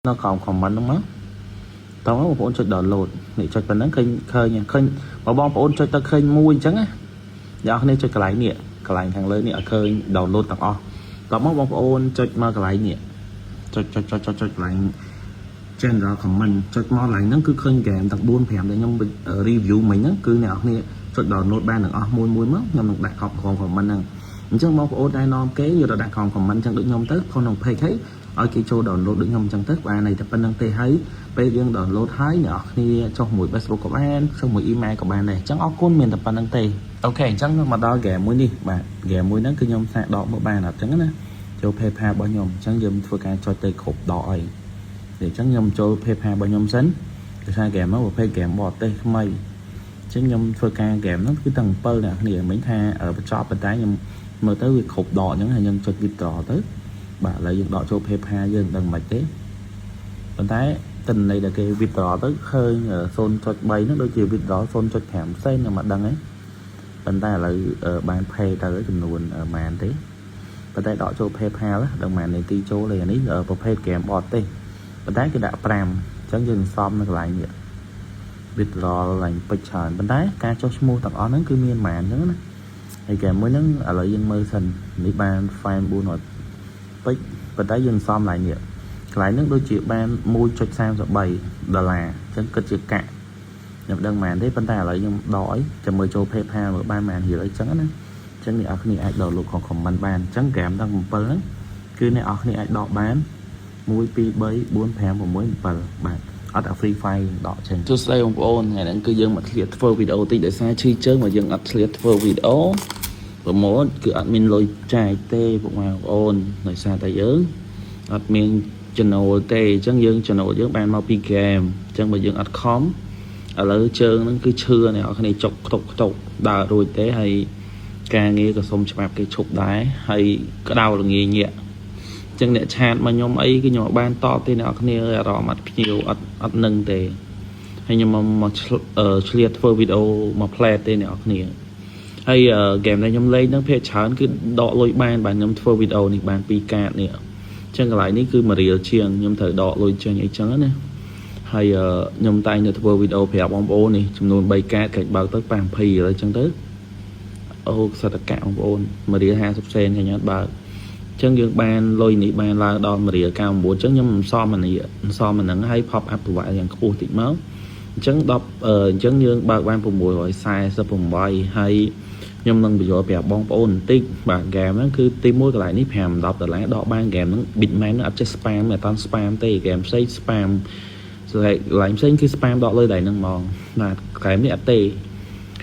នៅក្រោម comment ហ្នឹងមកតោះបងប្អូនចុច download នេះចុចប៉ុណ្ណឹងឃើញឃើញឃើញបើបងប្អូនចុចទៅឃើញមួយអញ្ចឹងណាអ្នកនរគ្នាចុចកន្លែងនេះកន្លែងខាងលើនេះឲ្យឃើញ download ទាំងអស់តោះមកបងប្អូនចុចមកកន្លែងនេះចុចចុចចុចចុចចុចកន្លែង general comment ចុចមកកន្លែងហ្នឹងគឺឃើញ game ទាំង4 5ដែលខ្ញុំ review មិញហ្នឹងគឺអ្នកនរគ្នាចុច download បានទាំងអស់មួយមួយមកខ្ញុំនឹងដាក់កប់ក្រោម comment ហ្នឹងអញ្ចឹងបងប្អូនដែលនាំគេយកទៅដាក់ក្រោម comment អញ្ចឹងដូចខ្ញុំទៅផុសក្នុង page ហើយឲ្យគេចូល download ដូចខ្ញុំអញ្ចឹងទៅបានន័យតែប៉ុណ្្នឹងទេហើយពេលយើង download ហើយអ្នកនរគ្នាចុះមួយ Facebook ក៏បានចុះមួយ email ក៏បានដែរអញ្ចឹងអរគុណមានតែប៉ុណ្្នឹងទេOK អញ្ចឹងមកដល់ game មួយនេះបាទ game មួយហ្នឹងគឺខ្ញុំសាកដកមកបានអត់អញ្ចឹងណាចូល PayPal របស់ខ្ញុំអញ្ចឹងយើងធ្វើការចុចទៅគ្រប់ដកអីអញ្ចឹងខ្ញុំចូល PayPal របស់ខ្ញុំសិនគឺថា game ហ្នឹងប្រភេទ game បរទេសថ្មីអញ្ចឹងខ្ញុំធ្វើការ game ហ្នឹងគឺតាំង7អ្នកគ្នាមិញថាបញ្ចប់ប៉ុន្តែខ្ញុំមើលទៅវាគ្រប់ដកអញ្ចឹងហើយខ្ញុំចុច withdraw ទៅបាទឥឡូវយើងដកចូល PayPal យើងមិនដឹងមិនទេប៉ុន្តែទិន្នន័យដែលគេ withdraw ទៅឃើញ0.3ហ្នឹងដូចជា withdraw 0.5សេនខ្ញុំមិនដឹងទេប៉ុន្តែឥឡូវបាន pay ទៅចំនួនប៉ុន្មានទេប៉ុន្តែដកចូល PayPal ដឹងប៉ុន្មាននាទីចូលទេអានេះប្រភេទ game បតទេប៉ុន្តែគេដាក់5អញ្ចឹងយើងសំនៅកន្លែងនេះ withdraw ឡើងពេជ្រច្រើនប៉ុន្តែការចុះឈ្មោះទាំងអស់ហ្នឹងគឺមានប៉ុន្មានអញ្ចឹងណាហើយ game មួយហ្នឹងឥឡូវយើងមើលសិននេះបាន fine 400ពេជ្រប៉ុន្តែយើងសំឡើងនេះកន្លែងហ្នឹងដូចជាបាន1.33ដុល្លារអញ្ចឹងគិតជាកាក់ខ្ញុំដឹងប៉ុន្មានទេប៉ុន្តែឥឡូវខ្ញុំដកអីចាំមើលចូល PayPal មើលបានប៉ុន្មានរៀលអីចឹងណាអញ្ចឹងអ្នកនរគ្នាអាច download ក្នុង comment បានអញ្ចឹង game ទាំង7ហ្នឹងគឺអ្នកនរគ្នាអាចដកបាន1 2 3 4 5 6 7បាទអត់តែ Free Fire ដកចេញសួស្តីបងប្អូនថ្ងៃហ្នឹងគឺយើងមកធ្លាតធ្វើវីដេអូតិចដោយសារឈឺជើងមកយើងអត់ធ្លាតធ្វើវីដេអូ promote គឺអត់មានលុយចាយទេពុកម៉ែបងប្អូនដោយសារតែយើងអត់មានចំណូលទេអញ្ចឹងយើងចំណូលយើងបានមកពីហ្គេមអញ្ចឹងបើយើងអត់ខំឥឡូវជើងហ្នឹងគឺឈឺអ្នកនរគ្នាចុកខ្តុកខ្តុកដើររួចទេហើយការងារក៏សុំច្បាប់គេឈប់ដែរហើយក្តៅល្ងាញាក់អញ្ចឹងអ្នក chat មកខ្ញុំអីគឺខ្ញុំអត់បានតបទេអ្នកនរគ្នាអារម្មណ៍អត់ភ្ញៀវអត់អត់នឹងទេហើយខ្ញុំមកមកឆ្លៀតធ្វើវីដេអូមកផ្លែទេអ្នកនរគ្នាហើយហ្គេមដែលខ្ញុំលេងហ្នឹងភាគច្រើនគឺដកលុយបានបាទខ្ញុំធ្វើវីដេអូនេះបានពីរកាតនេះអញ្ចឹងកន្លែងនេះគឺ1រៀលជាងខ្ញុំត្រូវដកលុយចេញអីចឹងណាហើយខ្ញុំតែងតែធ្វើវីដេអូប្រាប់បងប្អូននេះចំនួន3កាតកាច់បើកទៅប៉ះ20រៀលអញ្ចឹងទៅអូសតកៈបងប្អូន1រៀល50សេនឃើញអត់បើកអញ្ចឹងយើងបានលុយនេះបានឡើងដល់1រៀល99អញ្ចឹងខ្ញុំមិនសមអានេះមិនសមអាហ្នឹងហើយ pop up ប្រវត្តិយ៉ាងខ្ពស់តិចមកអញ្ចឹង10អញ្ចឹងយើងបើកបាន648ហើយខ្ញុំនឹងបញ្យល់ប្រាប់បងប្អូនបន្តិចបាទហ្គេមហ្នឹងគឺទី1កន្លែងនេះ5 10ដុល្លារដកបានហ្គេមហ្នឹង Bitmain ហ្នឹងអត់ចេះ spam អត់តាន់ spam ទេហ្គេមផ្សេង spam ស្អីកន្លែងផ្សេងគឺ spam ដកលុយដៃហ្នឹងហ្មងបាទហ្គេមនេះអត់ទេ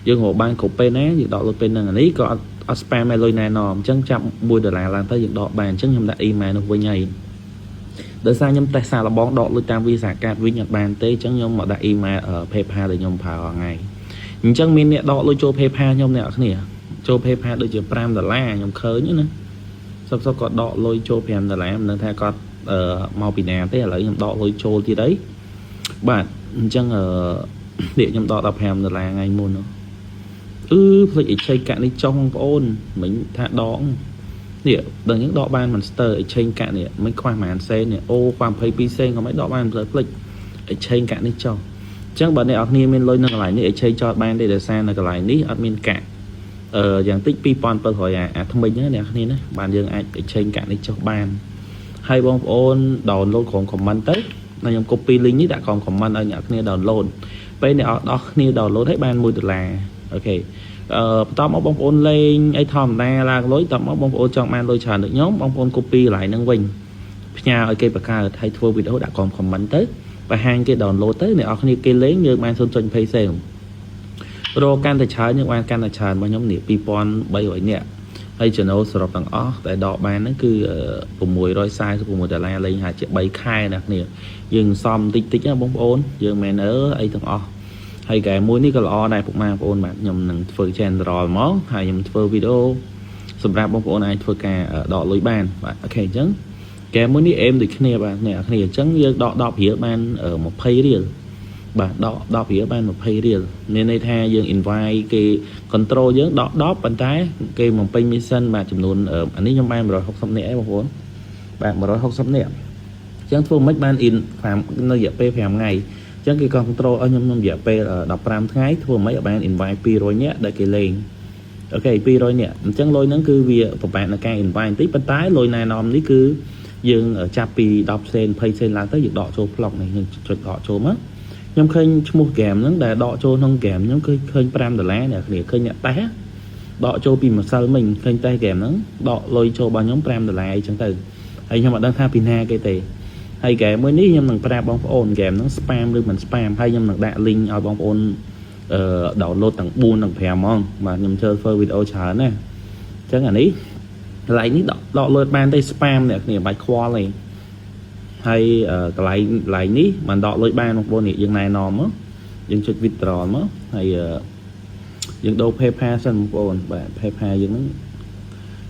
យើងរកបានគ្រប់ពេលណាយើងដកលុយពេលហ្នឹងអានេះក៏អត់អត់ spam ឲ្យលុយណែនាំអញ្ចឹងចាប់1ដុល្លារឡើងទៅយើងដកបានអញ្ចឹងខ្ញុំដាក់ email នោះវិញហើយដោយសារខ្ញុំតេស្តសារលបងដកលុយតាម Visa card វិញអត់បានទេអញ្ចឹងខ្ញុំមកដាក់ email PayPal ដែលខ្ញុំប្រើរាល់ថ្ងៃអញ្ចឹងមានអ្នកដកលុយចូល PayPal ខ្ញុំអ្នកនរគ្នាចូល PayPal ដូចជា5ដុល្លារខ្ញុំឃើញណាសុបសុបគាត់ដកលុយចូល5ដុល្លារមិនដឹងថាគាត់មកពីណាទេឥឡូវខ្ញុំដកលុយចូលទៀតអីបាទអញ្ចឹងអឺនេះខ្ញុំដក15ដុល្លារថ្ងៃមុននោះអឺភ្លេច exchange កាក់នេះចុះបងប្អូនមិញថាដកនេះដឹងអញ្ចឹងដកបាន Monster exchange កាក់នេះមិនខ្វះប្រហែលសេននេះអូខ្វះ22សេនក៏មិនដកបានភ្លេច exchange កាក់នេះចុះអញ្ចឹងបើអ្នកនរគ្នាមានលុយនៅកន្លែងនេះ exchange ចោលបានទេដោយសារនៅកន្លែងនេះអត់មានកាក់អឺយ៉ាងតិច2700អាអាថ្មិញហ្នឹងអ្នកគ្នាណាបានយើងអាច exchange កាក់នេះចុះបានហើយបងប្អូន download ក្រុម comment ទៅខ្ញុំ copy link នេះដាក់ក្រុម comment ឲ្យអ្នកគ្នា download ពេលអ្នកអស់គ្នា download ឲ្យបាន1ដុល្លារ OK អឺបន្ទាប់មកបងប្អូនលេងអីធម្មតាឡើងលុយតមកបងប្អូនចង់បានលុយច្រើនដូចខ្ញុំបងប្អូន copy កន្លែងហ្នឹងវិញផ្ញើឲ្យគេបង្កើតហើយធ្វើវីដេអូដាក់ក្រុម comment ទៅបង្ហាញគេ download ទៅអ្នកនរគ្នាគេលេងយើងបាន0.20សេនរកកាន់តែច្រើនយើងបានកាន់តែច្រើនរបស់ខ្ញុំនេះ2300នាក់ហើយចំណូលសរុបទាំងអស់ដែលដកបានហ្នឹងគឺ646ដុល្លារលេងហាក់ជា3ខែណាគ្នាយើងសំតិចតិចណាបងប្អូនយើងមិនអឺអីទាំងអស់ហើយកែមួយនេះក៏ល្អដែរពុកម៉ែបងប្អូនបាទខ្ញុំនឹងធ្វើ general ហ្មងហើយខ្ញុំធ្វើវីដេអូសម្រាប់បងប្អូនអាចធ្វើការដកលុយបានបាទ OK អញ្ចឹងកែមួយនេះអេមដូចគ្នាបាទអ្នកគ្នាអញ្ចឹងយើងដក10រៀលបាន20រៀលបាទដក10រៀលបាន20រៀលមានន័យថាយើង invite គេ control យើងដក10ប៉ុន្តែគេបំពេញ mission បាទចំនួនអានេះខ្ញុំបាន160នាក់ឯងបងប្អូនបាទ160នាក់ អញ្ចឹងធ្វើមិនបាន in 5នៅរយៈពេល5ថ្ងៃអញ្ចឹងគេ control ឲ្យខ្ញុំក្នុងរយៈពេល15ថ្ងៃធ្វើមិនឲ្យបាន invite 200នាក់ដែលគេលេង OK 200នាក់អញ្ចឹងលុយហ្នឹងគឺវាពិបាកในការ invite បន្តិចប៉ុន្តែលុយណែនាំនេះគឺយើងចាប់ពី10សេន20សេនឡើងទៅយើងដកចូលប្លុកនេះយើងចុចដកចូលមកខ្ញុំឃើញឈ្មោះហ្គេមហ្នឹងដែលដកចូលក្នុងហ្គេមខ្ញុំគឺឃើញ5ដុល្លារអ្នកគ្នាឃើញអ្នកតេស្តដកចូលពីម្សិលមិញឃើញតេស្តហ្គេមហ្នឹងដកលុយចូលរបស់ខ្ញុំ5ដុល្លារអីចឹងទៅហើយខ្ញុំអត់ដឹងថាពីណាគេទេហើយហ្គេមមួយនេះខ្ញុំនឹងប្រាប់បងប្អូនហ្គេមហ្នឹង spam ឬមិន spam ហើយខ្ញុំនឹងដាក់ link ឲ្យបងប្អូនអឺ download ទាំង4ទាំង5ហ្មងបាទខ្ញុំធ្វើធ្វើវីដេអូច្រើនណាអញ្ចឹងអានេះកន្លែងនេះដកដកលុយបានទេ spam អ្នកគ្នាមិនបាច់ខ្វល់ទេហើយកន្លែងកន្លែងនេះបានដកលុយបានបងប្អូននេះយើងណែនាំមកយើងចុច withdraw មកហើយយើងដូរ PayPal សិនបងប្អូនបាទ PayPal យើងហ្នឹង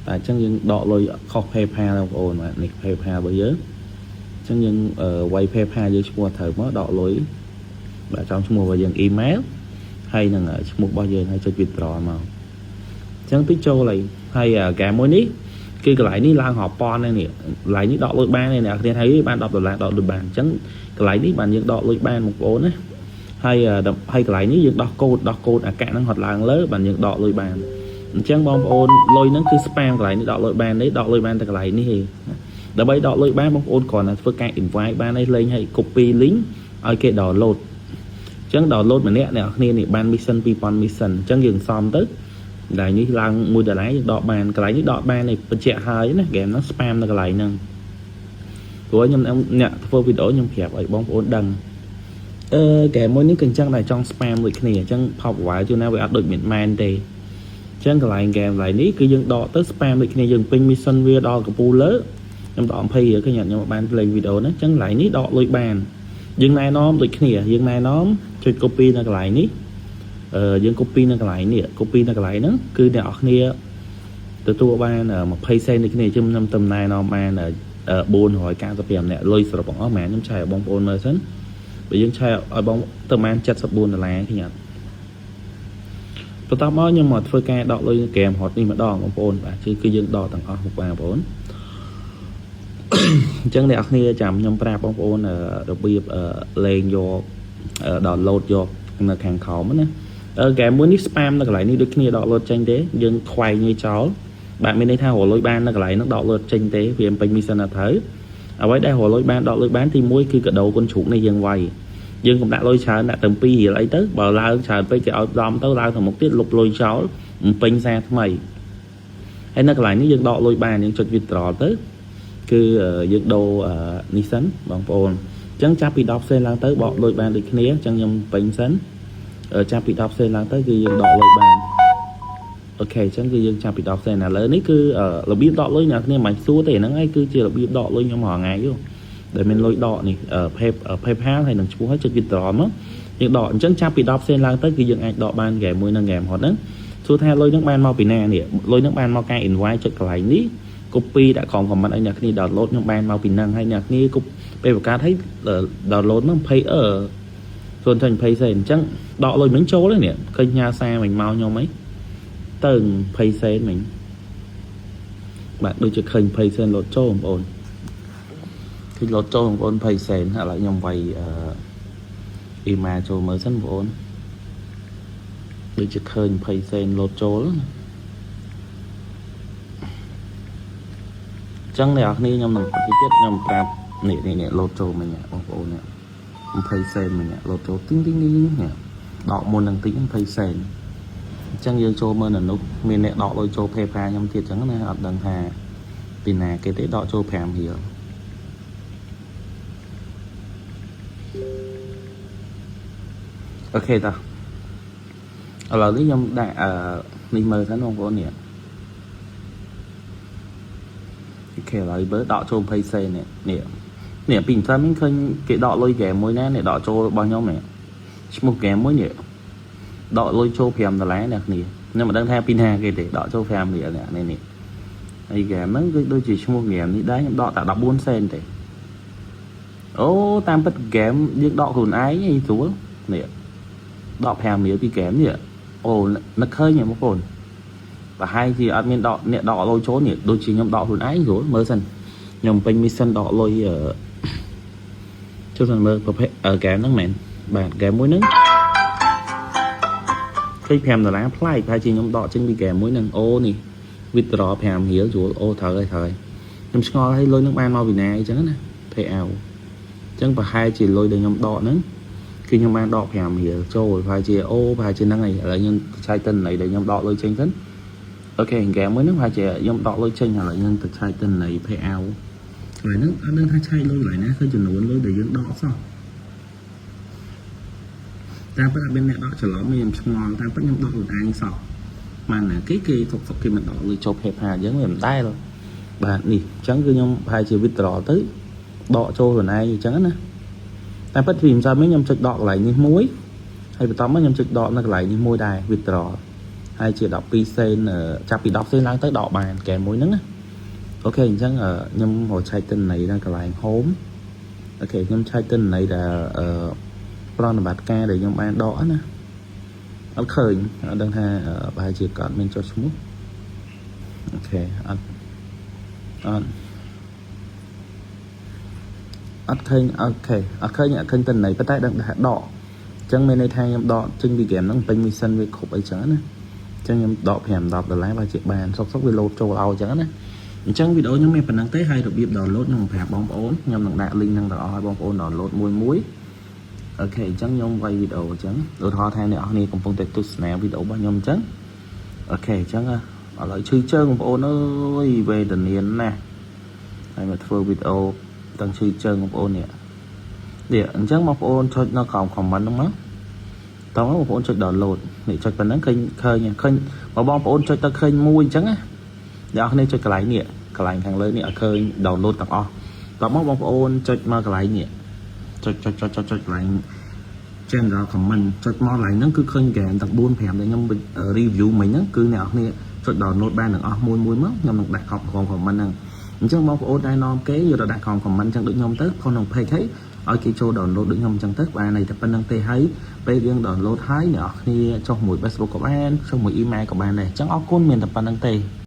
តែអញ្ចឹងយើងដកលុយខុស PayPal បងប្អូនបាទនេះ PayPal របស់យើងអញ្ចឹងយើងវាយ PayPal យើងឈ្មោះត្រូវមកដកលុយបាទចំឈ្មោះរបស់យើង email ហើយនឹងឈ្មោះរបស់យើងហើយចុច withdraw មកអញ្ចឹងតិចចូលហើយហើយហ្គេមមួយនេះគឺកន្លែងនេះឡើងរាប់ពាន់ហ្នឹងនេះកន្លែងនេះដកលុយបានទេអ្នកគ្នាហើយបាន10ដុល្លារដកលុយបានអញ្ចឹងកន្លែងនេះបានយើងដកលុយបានបងប្អូនណាហើយហើយកន្លែងនេះយើងដោះកូដដោះកូដអាកាសហ្នឹងហត់ឡើងលើបានយើងដកលុយបានអញ្ចឹងបងប្អូនលុយហ្នឹងគឺ spam កន្លែងនេះដកលុយបានទេដកលុយបានតែកន្លែងនេះទេដើម្បីដកលុយបានបងប្អូនគ្រាន់តែធ្វើការ invite បានឯងលេងឲ្យ copy link ឲ្យគេ download អញ្ចឹង download ម្នាក់អ្នកគ្នានេះបាន mission 2000 mission អញ្ចឹងយើងសំទៅកន្លែងនេះឡើង1ដុល្លារយើងដកបានកន្លែងនេះដកបាននេះបញ្ជាក់ហើយណាហ្គេមហ្នឹង spam នៅកន្លែងហ្នឹងព្រោះខ្ញុំអ្នកធ្វើវីដេអូខ្ញុំប្រាប់ឲ្យបងប្អូនដឹងអឺហ្គេមមួយនេះក៏អញ្ចឹងដែរចង់ spam ដូចគ្នាអញ្ចឹងផប់វ៉ាជួនណាវាអត់ដូចមានមែនទេអញ្ចឹងកន្លែងហ្គេមកន្លែងនេះគឺយើងដកទៅ spam ដូចគ្នាយើងពេញ mission វាដល់កំពូលលើខ្ញុំដក20ឃើញខ្ញុំបានលេងវីដេអូហ្នឹងអញ្ចឹងកន្លែងនេះដកលុយបានយើងណែនាំដូចគ្នាយើងណែនាំចុច copy នៅកន្លែងនេះអឺយើង copy នៅកន្លែងនេះ copy នៅកន្លែងហ្នឹងគឺអ្នកនរគ្នាទទួលបាន20សេនដូចគ្នាជិះខ្ញុំតំណែនាំបាន495នាក់លុយសរុបទាំងអស់ហ្មងខ្ញុំឆែកឲ្យបងប្អូនមើលសិនបើយើងឆែកឲ្យបងទៅបាន74ដុល្លារឃើញអត់បន្ទាប់មកខ្ញុំមកធ្វើការដកលុយហ្គេមរត់នេះម្ដងបងប្អូនបាទគឺយើងដកទាំងអស់បងប្អូនអញ្ចឹងអ្នកនរគ្នាចាំខ្ញុំប្រាប់បងប្អូនរបៀបលេងយក download យកនៅខាងក្រោមណាហ្គេមមួយនេះ spam នៅកន្លែងនេះដូចគ្នាដកលុយចេញទេយើងខ្វែងវាចោលបាទមានន័យថារលុយបាននៅកន្លែងហ្នឹងដកលុយចេញទេវាពេញ mission អត់ត្រូវអ្វីដែលរលុយបានដកលុយបានទី1គឺកដោគុណជ្រូកនេះយើងវាយយើងកុំដាក់លុយច្រើនដាក់ទៅ2រៀលអីទៅបើឡើងច្រើនពេកគេឲ្យដំទៅឡើងទៅមុខទៀតលុបលុយចោលពេញសារថ្មីហើយនៅកន្លែងនេះយើងដកលុយបានយើងចុច withdraw ទៅគឺយើងដូរនេះសិនបងប្អូនអញ្ចឹងចាប់ពី10សេនឡើងទៅបកលុយបានដូចគ្នាអញ្ចឹងខ្ញុំពេញសិនចាប់ពី10សេនឡើងទៅគឺយើងដកលុយបាន OK អញ្ចឹងគឺយើងចាប់ពី10សេនឥឡូវនេះគឺរបៀបដកលុយអ្នកគ្នាមិនសួរទេហ្នឹងហើយគឺជារបៀបដកលុយខ្ញុំរាល់ថ្ងៃយូដែលមានលុយដកនេះ PayPal ហើយនឹងឈ្មោះឲ្យចុច withdraw មកយើងដកអញ្ចឹងចាប់ពី10សេនឡើងទៅគឺយើងអាចដកបានហ្គេមមួយនឹងហ្គេមហត់ហ្នឹងសួរថាលុយហ្នឹងបានមកពីណានេះលុយហ្នឹងបានមកការ invite ចុចកន្លែងនេះ copy ដាក់ក្រោម comment ឲ្យអ្នកគ្នា download ខ្ញុំបានមកពីហ្នឹងហើយអ្នកគ្នា copy ពេលបង្កើតឲ្យ download ហ្នឹង20អឺ0.20សេនអញ្ចឹងដកលុយមិញចូលហើយនេះឃើញញ៉ាសារមិញមកខ្ញុំអីទៅ20សេនមិញបាទដូចជាឃើញ20សេនលោតចូលបងប្អូនឃើញលោតចូលបងប្អូន20សេនឥឡូវខ្ញុំវាយអឺអ៊ីម៉ែលចូលមើលសិនបងប្អូនដូចជាឃើញ20សេនលោតចូលណាចឹងអ្នកនរគ្នាខ្ញុំនឹងទីទៀតខ្ញុំប្រាប់នេះនេះនេះលោតចូលមិញបងប្អូននេះ20សេនមិញលោតចូលទីងទីងទីងនេះដកមុននឹងតិច20សេនអញ្ចឹងយើងចូលមើលនៅនោះមានអ្នកដកលុយចូល PayPal ខ្ញុំទៀតអញ្ចឹងណាអត់ដឹងថាពីណាគេទេដកចូល5រៀល OK តោះឥឡូវនេះខ្ញុំដាក់អឺនេះមើលសិនបងប្អូននេះ OK ឥឡូវមើលដកចូល20សេននេះនេះនេះពីម្សិលមិញឃើញគេដកលុយហ្គេមមួយណានេះដកចូលរបស់ខ្ញុំនេះឈ្មោះហ្គេមមួយនេះដកលុយចូល5ដុល្លារអ្នកគ្នាខ្ញុំមិនដឹងថាពីណាគេទេដកចូល5រៀលនេះនេះនេះហើយហ្គេមហ្នឹងគឺដូចជាឈ្មោះហ្គេមនេះដែរខ្ញុំដកតែ14សេនទេអូតាមពិតហ្គេមយើងដកខ្លួនឯងឯងស្រួលនេះដក5រៀលពីហ្គេមនេះអូនឹកឃើញហ៎បងប្អូនប្រហែលជាអត់មានដកអ្នកដកលុយចូលនេះដូចជាខ្ញុំដកខ្លួនឯងស្រួលមើលសិនខ្ញុំពេញ mission ដកលុយអឺ ចូលទៅមើលប្រភេទហ្គេមហ្នឹងមែនបាទហ្គេមមួយហ្នឹងឃើញ5ដុល្លារប្លែកប្រហែលជាខ្ញុំដកចេញពីហ្គេមមួយហ្នឹងអូនេះ withdraw 5រៀលជួលអូត្រូវហើយត្រូវហើយខ្ញុំឆ្ងល់ឲ្យលុយហ្នឹងបានមកពីណាអីចឹងណា pay out អញ្ចឹងប្រហែលជាលុយដែលខ្ញុំដកហ្នឹងគឺខ្ញុំបានដក5រៀលចូលប្រហែលជាអូប្រហែលជាហ្នឹងហើយឥឡូវខ្ញុំឆែកទិន្នន័យដែលខ្ញុំដកលុយចេញទៅOK ហ្គេមមួយហ្នឹងប្រហែលជាខ្ញុំដកលុយចេញឥឡូវខ្ញុំទៅឆែកទិន្នន័យ pay out កន្លែងហ្នឹងអត់ដឹងថាឆែកលុយកន្លែងណាគឺចំនួនលុយដែលយើងដកសោះតាមពិតអត់មានអ្នកដកច្រឡំខ្ញុំឆ្ងល់តាមពិតខ្ញុំដកខ្លួនឯងសោះបានណាគេគេសុកសុកគេមិនដកលុយចូល PayPal អញ្ចឹងវាមិនដែលបាទនេះអញ្ចឹងគឺខ្ញុំប្រហែលជា withdraw ទៅដកចូលខ្លួនឯងអញ្ចឹងណាតែពិតពីម្សិលមិញខ្ញុំចុចដកកន្លែងនេះមួយហើយបន្ទាប់មកខ្ញុំចុចដកនៅកន្លែងនេះមួយដែរ withdraw ហើយជា12សេនចាប់ពី10សេនឡើងទៅដកបានហ្គេមមួយហ្នឹងណាOK អញ្ចឹងខ្ញុំរកឆែកទិន្នន័យនៅកន្លែង home OK ខ្ញុំឆែកទិន្នន័យដែលអឺប្រណិប័តការដែលខ្ញុំបានដកណាអត់ឃើញអត់ដឹងថាប្រហែលជាគាត់មានចុះឈ្មោះOK អត់អត់អត់ឃើញ OK អត់ឃើញអត់ឃើញទិន្នន័យប៉ុន្តែដឹងថាដកអញ្ចឹងមានន័យថាខ្ញុំដកចេញពីហ្គេមហ្នឹងពេញ mission វាគ្រប់អីចឹងណាអញ្ចឹងខ្ញុំដក5 10ដុល្លារបើជាបានសុកសុកវាលោតចូលឲ្យអញ្ចឹងណាអញ្ចឹងវីដេអូខ្ញុំមានប៉ុណ្ណឹងទេហើយរបៀប download ខ្ញុំប្រាប់បងប្អូនខ្ញុំនឹងដាក់ link ហ្នឹងទាំងអស់ឲ្យបងប្អូន download មួយមួយ OK អញ្ចឹងខ្ញុំវាយវីដេអូអញ្ចឹងឧទាហរណ៍ថាអ្នកនរគ្នាកំពុងតែទស្សនាវីដេអូរបស់ខ្ញុំអញ្ចឹង OK អញ្ចឹងឥឡូវឈឺជើងបងប្អូនអើយវេទនាណាស់ហើយមកធ្វើវីដេអូទាំងឈឺជើងបងប្អូននេះនេះអញ្ចឹងបងប្អូនចុចនៅក្រោម comment ហ្នឹងមកតោះបងប្អូនចុច download នេះចុចប៉ុណ្ណឹងឃើញឃើញឃើញបើបងប្អូនចុចទៅឃើញមួយអញ្ចឹងណាអ្នកនរគ្នាចុចកន្លែងនេះកន្លែងខាងលើនេះឲ្យឃើញ download ទាំងអស់តោះមកបងប្អូនចុចមកកន្លែងនេះចុចចុចចុចចុចចុចកន្លែង general comment ចុចមកកន្លែងហ្នឹងគឺឃើញ game ទាំង4 5ដែលខ្ញុំ review មិញហ្នឹងគឺអ្នកនរគ្នាចុច download បានទាំងអស់មួយមួយមកខ្ញុំនឹងដាក់ក្នុង comment ហ្នឹងអញ្ចឹងបងប្អូនដែលនាំគេយកទៅដាក់ក្នុង comment អញ្ចឹងដូចខ្ញុំទៅផុសក្នុង page ហើយឲ្យគេចូល download ដូចខ្ញុំអញ្ចឹងទៅបានន័យតែប៉ុណ្្នឹងទេហើយពេលយើង download ហើយអ្នកនរគ្នាចុះមួយ Facebook ក៏បានចុះមួយ email ក៏បានដែរអញ្ចឹងអរគុណមានតែប៉ុណ្្នឹងទេ។